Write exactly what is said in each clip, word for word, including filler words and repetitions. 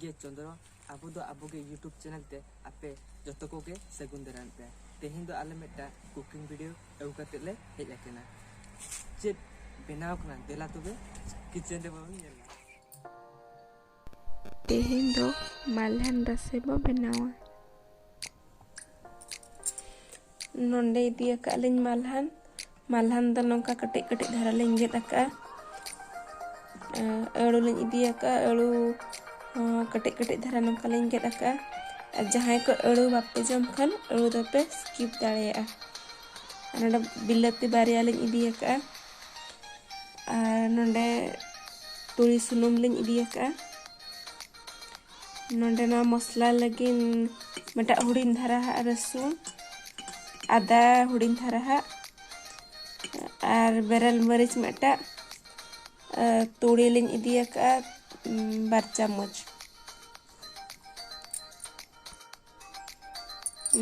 ᱜᱮ ᱪᱚᱸᱫᱽᱨᱚ, ᱟᱵᱚ ᱫᱚ ᱟᱵᱚ ᱜᱮ YouTube channel ᱛᱮ ᱟᱯᱮ ᱡᱚᱛᱚ ᱠᱚᱜᱮ ᱥᱟᱹᱜᱩᱱ ᱫᱟᱨᱟᱢ ᱯᱮ᱾ ᱛᱮᱦᱮᱧ ᱫᱚ ᱟᱞᱮ ᱢᱤᱫᱴᱟᱝ cooking video ᱟᱹᱜᱩ ᱠᱟᱛᱮ ᱞᱮ ᱦᱮᱡ ᱟᱠᱟᱱᱟ᱾ ᱪᱮᱫ ᱵᱮᱱᱟᱣ ᱠᱟᱱᱟ, ᱫᱮᱞᱟ ᱛᱚᱵᱮ kitchen ᱨᱮ ᱵᱚᱱ ᱧᱮᱞᱟ᱾ ᱛᱮᱦᱮᱧ ᱫᱚ ᱢᱟᱞᱦᱟᱱ ᱨᱟᱥᱮ ᱵᱚ ᱵᱮᱱᱟᱣᱟ᱾ ᱱᱚᱸᱰᱮ ᱤᱫᱤ ᱟᱠᱟᱫ ᱞᱤᱧ ᱢᱟᱞᱦᱟᱱ᱾ ᱢᱟᱞᱦᱟᱱ ᱫᱚ ᱱᱚᱝᱠᱟ ᱠᱟᱹᱴᱤᱡ ᱠᱟᱹᱴᱤᱡ ᱫᱷᱟᱨᱟ ᱞᱤᱧ ᱜᱮᱫ ᱟᱠᱟᱫᱼᱟ᱾ ᱟᱹᱲᱩ ᱞᱤᱧ ᱤᱫᱤ ᱟᱠᱟᱫᱼᱟ, ᱟᱹᱲᱩ ᱦᱚᱸ ᱠᱟᱹᱴᱤᱡ ᱠᱟᱹᱴᱤᱡ ᱫᱷᱟᱨᱟ ᱱᱚᱝᱠᱟ ᱞᱤᱧ ᱜᱮᱫ ᱟᱠᱟᱫᱼᱟ᱾ ᱟᱨ ᱡᱟᱦᱟᱸᱭ ᱠᱚ ᱟᱹᱲᱩ ᱵᱟᱯᱮ ᱡᱚᱢ ᱠᱷᱟᱱ, ᱟᱹᱲᱩ ᱫᱚᱯᱮ skip ᱫᱟᱲᱮᱭᱟᱜᱼᱟ᱾ ᱟᱨ ᱱᱚᱰᱮ ᱵᱤᱞᱟᱹᱛᱤ ᱵᱟᱨᱭᱟ ᱞᱤᱧ ᱤᱫᱤ ᱟᱠᱟᱫᱼᱟ᱾ ᱟᱨ ᱱᱚᱰᱮ ᱛᱩᱲᱤ ᱥᱩᱱᱩᱢ ᱞᱤᱧ ᱤᱫᱤ ᱟᱠᱟᱫᱼᱟ᱾ ᱱᱚᱰᱮ ᱱᱚᱣᱟ ᱢᱚᱥᱞᱟ ᱞᱟᱹᱜᱤᱫ ᱢᱤᱫᱴᱟᱝ ᱦᱩᱰᱤᱧ ᱫᱷᱟᱨᱟ ᱦᱟᱜ ᱨᱟᱹᱥᱩᱱ, ᱟᱫᱟ ᱦᱩᱰᱤᱧ ᱫᱷᱟᱨᱟ ᱦᱟᱜ, ᱟᱨ ᱵᱮᱨᱮᱞ ᱢᱟᱹᱨᱤᱪ ᱢᱤᱫᱴᱟᱝ, ᱟᱨ ᱛᱩᱲᱤ ᱞᱤᱧ ᱤᱫᱤ ᱟᱠᱟᱫᱼᱟ, ᱩᱢ, ᱵᱟᱨ ᱪᱟᱢᱚᱪ᱾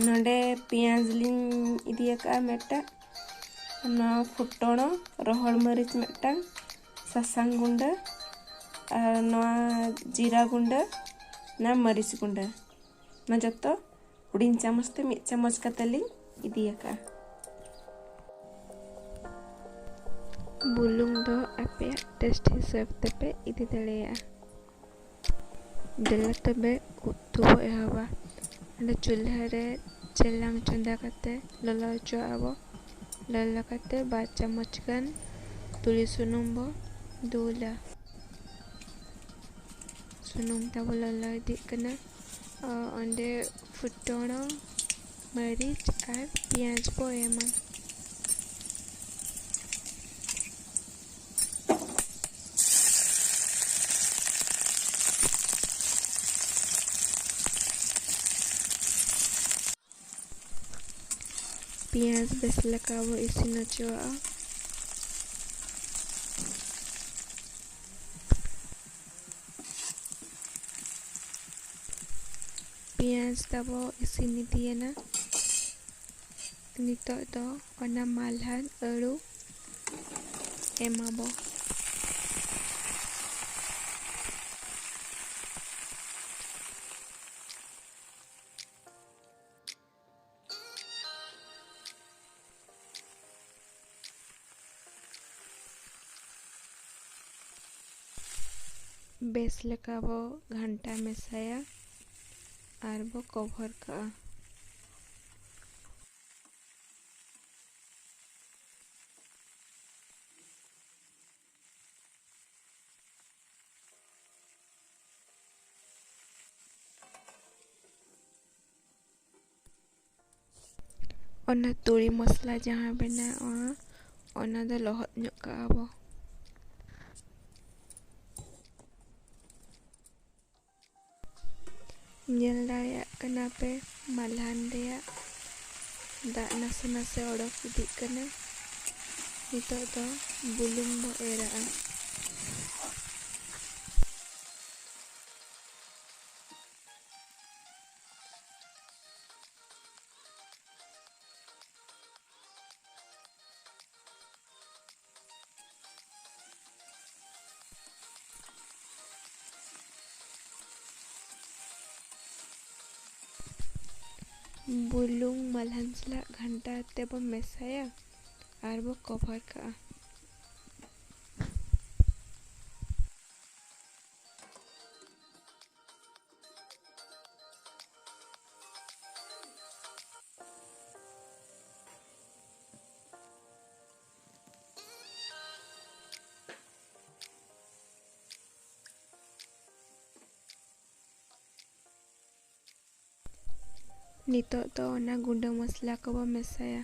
ᱱᱚᱰᱮ ᱯᱮᱸᱭᱟᱡᱽ ᱞᱤᱧ ᱤᱫᱤ ᱟᱠᱟᱫᱼᱟ ᱢᱤᱫᱴᱟᱝ, ᱱᱚᱣᱟ ᱯᱷᱩᱴᱚᱬᱚ, ᱨᱚᱦᱚᱲ ᱢᱟᱹᱨᱤᱪ ᱢᱤᱫᱴᱟᱝ, ᱥᱟᱥᱟᱝ ᱜᱩᱸᱰᱟᱹ, ᱟᱨ ᱱᱚᱣᱟ ᱡᱤᱨᱟ ᱜᱩᱸᱰᱟᱹ, ᱱᱚᱣᱟ ᱢᱟᱹᱨᱤᱪ ᱜᱩᱸᱰᱟᱹ᱾ ᱱᱚᱣᱟ ᱡᱚᱛᱚ ᱦᱩᱰᱤᱧ ᱪᱟᱢᱚᱪ ᱛᱮ ᱢᱤᱫ ᱪᱟᱢᱚᱪ ᱠᱟᱛᱮ ᱞᱤᱧ ᱤᱫᱤ ᱟᱠᱟᱫᱼᱟ᱾ ᱵᱩᱞᱩᱝ ᱫᱚ ᱟᱯᱮᱭᱟᱜ taste ᱦᱤᱥᱟᱹᱵ ᱛᱮᱯᱮ ᱤᱫᱤ ᱫᱟᱲᱮᱭᱟᱜᱼᱟ᱾ ᱫᱮᱞᱟ ᱛᱚᱵᱮ ᱩᱛᱩ ᱵᱚ ᱮᱦᱚᱵᱟ᱾ ᱚᱸᱰᱮ ᱪᱩᱞᱦᱟᱹ ᱨᱮ ᱪᱮᱞᱟᱝ ᱪᱚᱸᱫᱟ ᱠᱟᱛᱮ ᱞᱚᱞᱚ ᱦᱚᱪᱚᱣᱟᱜᱼᱟ ᱵᱚ᱾ ᱞᱚᱞᱚ ᱠᱟᱛᱮ ᱵᱟᱨ ᱪᱟᱢᱚᱪ ᱜᱟᱱ ᱛᱩᱲᱤ ᱥᱩᱱᱩᱢ ᱵᱚ ᱫᱩᱞᱟ᱾ ᱥᱩᱱᱩᱢ ᱛᱟᱵᱚ ᱞᱚᱞᱚ ᱤᱫᱤᱜ ᱠᱟᱱᱟ᱾ ᱚ, ᱚᱸᱰᱮ ᱯᱷᱩᱴᱚᱬᱚ, ᱢᱟᱹᱨᱤᱪ ᱟᱨ ᱯᱮᱸᱭᱟᱡᱽ ᱵᱚ ᱮᱢᱟ᱾ ᱯᱮᱸᱭᱟᱡᱽ ᱵᱮᱥ ᱞᱮᱠᱟ ᱵᱚ ᱤᱥᱤᱱ ᱦᱚᱪᱚᱣᱟᱜᱼᱟ᱾ ᱯᱮᱸᱭᱟᱡᱽ ᱛᱟᱵᱚ ᱤᱥᱤᱱ ᱤᱫᱤᱭᱮᱱᱟ᱾ ᱱᱤᱛᱚᱜ ᱫᱚ ᱚᱱᱟ ᱢᱟᱞᱦᱟᱱ ᱟᱹᱲᱩ ᱮᱢᱟᱵᱚ᱾ ᱵᱮᱥ ᱞᱮᱠᱟ ᱵᱚ ᱜᱷᱟᱱᱴᱟ ᱢᱮᱥᱟᱭᱟ ᱟᱨ ᱵᱚ ᱠᱚᱵᱷᱚᱨ ᱠᱟᱜᱼᱟ᱾ ᱚᱱᱟ ᱛᱩᱲᱤ ᱢᱚᱥᱞᱟ ᱡᱟᱦᱟᱸ ᱵᱮᱱᱟᱜᱼᱟ, ᱚᱱᱟ ᱫᱚ ᱞᱚᱦᱚᱫ ᱧᱚᱜ ᱠᱟᱜᱼᱟ ᱵᱚ᱾ ᱧᱮᱞ ᱫᱟᱲᱮᱭᱟᱜ ᱠᱟᱱᱟ ᱯᱮ, ᱢᱟᱞᱦᱟᱱ ᱨᱮᱭᱟᱜ ᱫᱟᱜ ᱱᱟᱥᱮ ᱱᱟᱥᱮ ᱚᱰᱚᱠ ᱤᱫᱤᱜ ᱠᱟᱱᱟ᱾ ᱱᱤᱛᱚᱜ ᱫᱚ ᱵᱩᱞᱩᱝ ᱵᱚ ᱮᱨᱟᱜᱼᱟ᱾ ᱵᱩᱞᱩᱝ ᱢᱟᱞᱦᱟᱱ ᱥᱟᱞᱟᱜ ᱜᱷᱟᱱᱴᱟ ᱠᱟᱛᱮ ᱵᱚ ᱢᱮᱥᱟᱭᱟ ᱟᱨ ᱵᱚ ᱠᱚᱵᱷᱟᱨ ᱠᱟᱜᱼᱟ᱾ ᱱᱤᱛᱚᱜ ᱫᱚ ᱚᱱᱟ ᱜᱩᱸᱰᱟᱹ ᱢᱚᱥᱞᱟ ᱠᱚᱵᱚ ᱢᱮᱥᱟᱭᱟ᱾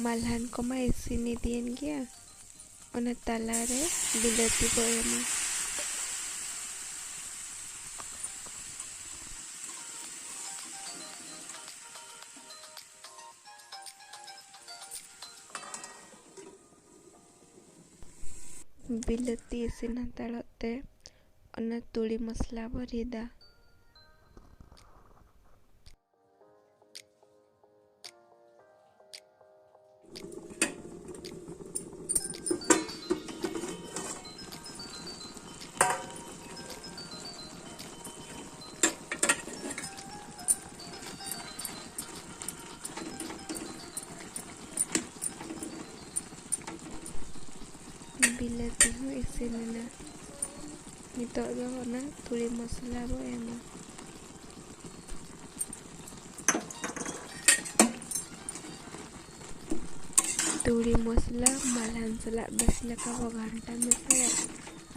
ᱢᱟᱞᱦᱟᱱ ᱠᱚᱢᱟ ᱤᱥᱤᱱ ᱤᱫᱤᱭᱮᱱ ᱜᱮᱭᱟ, ᱚᱱᱟ ᱛᱟᱞᱟᱨᱮ ᱵᱤᱞᱟᱹᱛᱤ ᱵᱚ ᱮᱢᱟ᱾ ᱵᱤᱞᱟᱹᱛᱤ ᱤᱥᱤᱱ ᱦᱟᱛᱟᱲᱚᱜ ᱛᱮ ᱚᱱᱟ ᱛᱩᱲᱤ ᱢᱚᱥᱞᱟ ᱵᱚ ᱨᱤᱫᱟ᱾ ᱵᱤᱞᱟᱹᱛᱤ ᱦᱚᱸ ᱤᱥᱤᱱ ᱮᱱᱟ᱾ ᱱᱤᱛᱚᱜ ᱫᱚ ᱚᱱᱟ ᱛᱩᱲᱤ ᱢᱚᱥᱞᱟ ᱵᱚ ᱮᱢᱟ᱾ ᱛᱩᱲᱤ ᱢᱚᱥᱞᱟ ᱢᱟᱞᱦᱟᱱ ᱥᱟᱞᱟᱜ ᱵᱮᱥ ᱞᱮᱠᱟ ᱵᱚ ᱜᱷᱟᱱᱴᱟ ᱢᱮᱥᱟᱭᱟ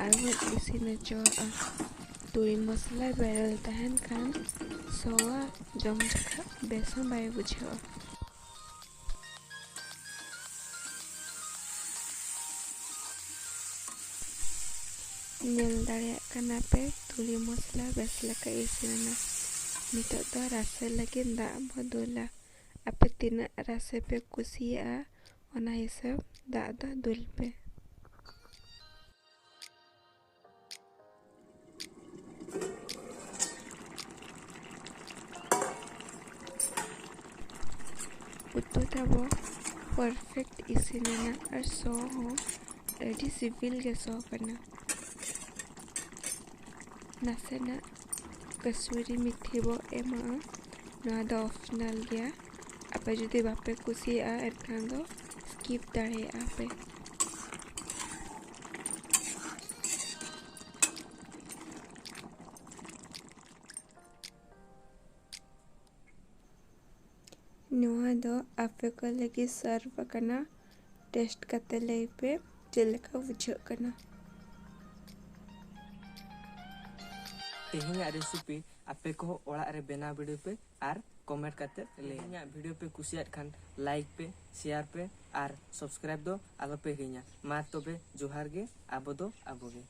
ᱟᱨ ᱵᱚᱱ ᱤᱥᱤᱱ ᱦᱚᱪᱚᱣᱟᱜᱼᱟ᱾ ᱛᱩᱲᱤ ᱢᱚᱥᱞᱟ ᱵᱮᱨᱮᱞ ᱛᱟᱦᱮᱱ ᱠᱷᱟᱱ ᱥᱚᱣᱟ, ᱡᱚᱢ ᱡᱚᱠᱷᱟᱜ ᱵᱮᱥ ᱦᱚᱸ ᱵᱟᱭ ᱵᱩᱡᱷᱟᱹᱜᱼᱟ᱾ ᱧᱮᱞ ᱫᱟᱲᱮᱭᱟᱜ ᱠᱟᱱᱟ ᱯᱮ, ᱛᱩᱲᱤ ᱢᱚᱥᱞᱟ ᱵᱮᱥ ᱞᱮᱠᱟ ᱤᱥᱤᱱ ᱮᱱᱟ᱾ ᱱᱤᱛᱚᱜ ᱫᱚ ᱨᱟᱥᱮ ᱞᱟᱹᱜᱤᱫ ᱫᱟᱜ ᱵᱚ ᱫᱩᱞᱟ᱾ ᱟᱯᱮ ᱛᱤᱱᱟᱹᱜ ᱨᱟᱥᱮ ᱯᱮ ᱠᱩᱥᱤᱭᱟᱜᱼᱟ, ᱚᱱᱟ ᱦᱤᱥᱟᱹᱵ ᱫᱟᱜ ᱫᱚ ᱫᱩᱞ ᱯᱮ᱾ ᱩᱛᱩ ᱛᱟᱵᱚ perfect ᱤᱥᱤᱱ ᱮᱱᱟ ᱟᱨ ᱥᱚ ᱦᱚᱸ ᱟᱹᱰᱤ ᱥᱤᱵᱤᱞ ᱜᱮ ᱥᱚ ᱠᱟᱱᱟ᱾ ᱱᱟᱥᱮᱱᱟᱜ ᱠᱟᱥᱩᱨᱤ ᱢᱮᱛᱷᱤ ᱵᱚ ᱮᱢᱟᱜᱼᱟ᱾ ᱱᱚᱣᱟ ᱫᱚ optional ᱜᱮᱭᱟ᱾ ᱟᱯᱮ ᱡᱩᱫᱤ ᱵᱟᱯᱮ ᱠᱩᱥᱤᱭᱟᱜᱼᱟ, ᱮᱱᱠᱷᱟᱱ ᱫᱚ skip ᱫᱟᱲᱮᱭᱟᱜᱼᱟ ᱯᱮ᱾ ᱱᱚᱣᱟ ᱫᱚ ᱟᱯᱮ ᱠᱚ ᱞᱟᱹᱜᱤᱫ serve ᱟᱠᱟᱱᱟ᱾ Taste ᱠᱟᱛᱮ ᱞᱟᱹᱭ ᱯᱮ ᱪᱮᱫ ᱞᱮᱠᱟ ᱵᱩᱡᱷᱟᱹᱜ ᱠᱟᱱᱟ᱾ ᱛᱮᱦᱮᱧᱟᱜ recipe ᱟᱯᱮ ᱠᱚᱦᱚᱸ ᱚᱲᱟᱜ ᱨᱮ ᱵᱮᱱᱟᱣ ᱵᱤᱰᱟᱹᱣ ᱯᱮ ᱟᱨ comment ᱠᱟᱛᱮ ᱞᱟᱹᱭ᱾ ᱤᱧᱟᱹᱜ video ᱯᱮ ᱠᱩᱥᱤᱭᱟᱜ ᱠᱷᱟᱱ like ᱯᱮ, share ᱯᱮ ᱟᱨ subscribe ᱫᱚ ᱟᱞᱚ ᱯᱮ ᱦᱤᱲᱤᱧᱟ᱾ ᱢᱟ ᱛᱚᱵᱮ ᱡᱚᱦᱟᱨ ᱜᱮ, ᱟᱵᱚ ᱫᱚ ᱟᱵᱚ ᱜᱮ᱾